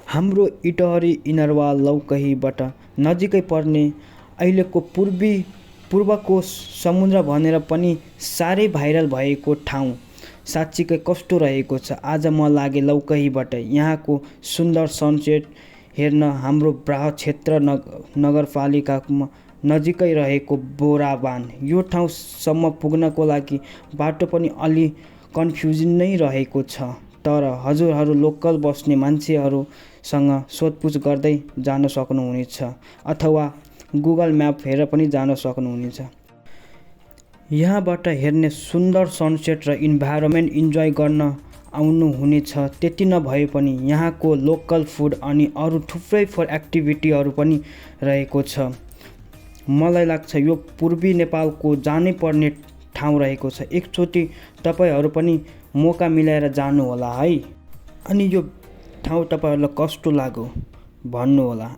हाम्रो इटहरी इनरवाल लौकहीबाट नजिकै पर्ने अहिलेको पूर्वको समुद्र भनेर पनि साह्रै भाइरल भएको ठाउँ साँच्चीकै कस्तो रहेको छ। आज म लागे लौकहीबाट यहाँको सुन्दर सनसेट हेर्न हाम्रो ब्राह क्षेत्र नगरपालिकामा नजिकै रहेको बोराबान। यो ठाउँसम्म पुग्नको लागि बाटो पनि अलि कन्फ्युजिङ नै रहेको छ, तर हजुरहरू लोकल बस्ने मान्छेहरूसँग सोधपुछ गर्दै जान सक्नुहुनेछ अथवा गुगल म्याप हेरेर पनि जान सक्नुहुनेछ। यहाँबाट हेर्ने सुन्दर सनसेट र इन्भाइरोमेन्ट इन्जोय गर्न आउनुहुनेछ। त्यति नभए पनि यहाँको लोकल फुड अनि अरू थुप्रै एक्टिभिटीहरू पनि रहेको छ। मलाई लाग्छ यो पूर्वी नेपालको जानै पर्ने ठाउँ रहेको छ। एकचोटि तपाईहरू पनि मौका मिलाएर जानुहोला है। अनि यो ठाउँ तपाईहरूलाई कस्तो लाग्यो भन्नुहोला।